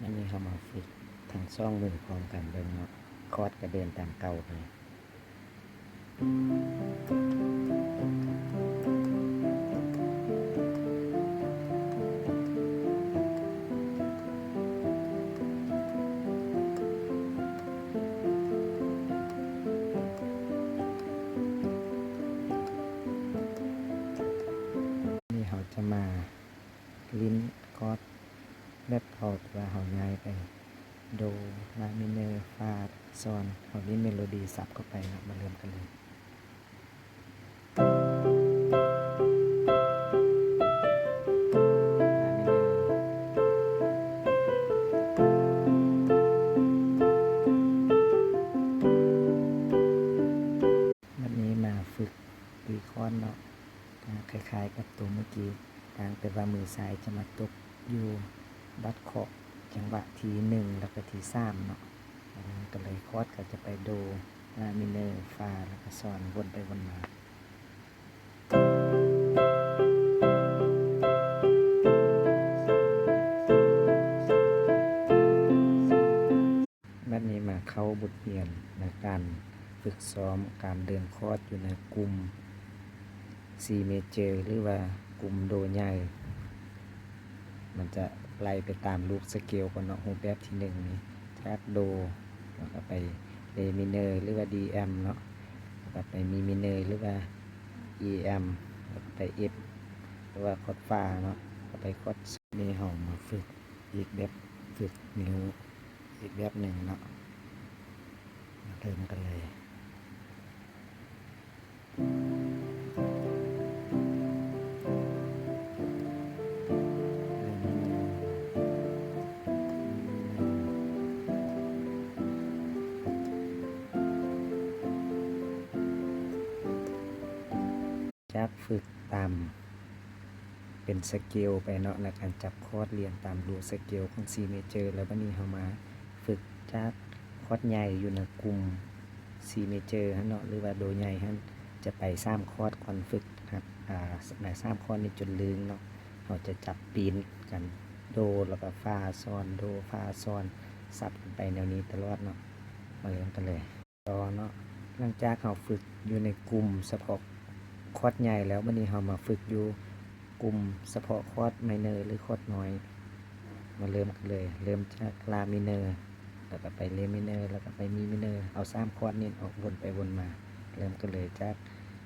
ອັນນີ້ເຮົາມາຝຶກທັງສອງມືພ້ອມກັນເບິ່ງເນາະ, ຄອດກໍເດີນຕາມເກົ່າເລີຍ. ນີ້ເຮົາຈະມາຫຼິ້ນຄອດແບບເກົ່າ ແຕ່ວ່າເຮົາຍ້າຍໄປໂດ ລາມີເນີ ຟາ ຊອນ, ເຮົາຫຼິ້ນເມໂລດີສັບເຂົ້າໄປເນາະ. ມາເລີ່ມກັນເລີຍ. ບັດນີ້ມາຝຶກຕີຄອດເນາະ, ກໍຄ້າຍໆກັບຕົວເມື່ອກີ້, ຕ່າງແຕ່ວ່າມືຊ້າຍຈະມາຕົກຢູ່ບັດເຄາະຈັງຫວະທີໜຶ່ງ ແລ້ວກໍທີສາມເນາະ. ມາເລີ່ມກັນເລີຍ, ຄອດກໍຈະໄປໂດ, ລາມີເນີ, ຟາ ແລ້ວກໍຊອນ, ວົນໄປວົນມາ. ບັດນີ້ມາເຂົ້າບົດຮຽນໃນການຝຶກຊ້ອມການເດີນຄອດຢູ່ໃນກຸ່ມ C major ຫຼືວ່າກຸ່ມໂດໃຫຍ່. ມັນຈະໄລ່ໄປຕາມລູກສະເກວກ່ອນເນາະ. ຮູບແບບທີໜຶ່ງນີ້ ຈາກໂດ ແລ້ວກໍໄປເລມີເນີ ຫຼືວ່າ D M ເນາະ, ແລ້ວກໍໄປມີມີເນີ ຫຼືວ່າ E M, ແລ້ວກໍໄປ F ຫຼືວ່າຄອດຟາເນາະ, ແລ້ວກໍໄປຄອດ. ນີ້ເຮົາມາຝຶກອີກແບບ, ຝຶກນິ້ວອີກແບບໜຶ່ງເນາະ. ມາເລີ່ມກັນເລີຍ. ຈາກຝຶກຕາມເປັນສະເກວໄປເນາະ, ໃນການຈັບຄອດລຽນຕາມຮູດສະເກວຂອງ C major ແລ້ວບັດນີ້ເຮົາມາຝຶກຈາກຄອດໃຫຍ່ຢູ່ໃນກຸ່ມ C major ຫັ້ນເນາະ ຫຼືວ່າໂດໃຫຍ່ຫັ້ນ, ຈະໄປສາມຄອດກ່ອນ, ຝຶກຫັດ ອາ ໃນສາມຄອດນີ້ຈົນລຶ້ງເນາະ. ເຮົາຈະຈັບປີ້ນກັນ ໂດ ແລ້ວກໍຟາ ຊອນ ໂດ ຟາ ຊອນ, ສັບກັນໄປແນວນີ້ຕະຫຼອດເນາະ. ມາເລີ່ມກັນເລີຍ. ຕໍ່ເນາະ, ຫຼັງຈາກເຮົາຝຶກຢູ່ໃນກຸ່ມສະເພາະຄອດໃຫຍ່ແລ້ວ, ບັດນີ້ເຮົາມາຝຶກຢູ່ກຸ່ມສະເພາະຄອດໄມເນີ ຫຼືຄອດນ້ອຍ. ມາເລີ່ມກັນເລີຍ, ເລີ່ມຈາກລາມີເນີ ແລ້ວກໍໄປເລມີເນີ ແລ້ວກໍໄປມີມີເນີ, ເອົາສາມຄອດນີ້ອອກ ວົນໄປວົນມາ. ເລີ່ມກັນເລີຍຈາກ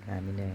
ລາມີເນີ.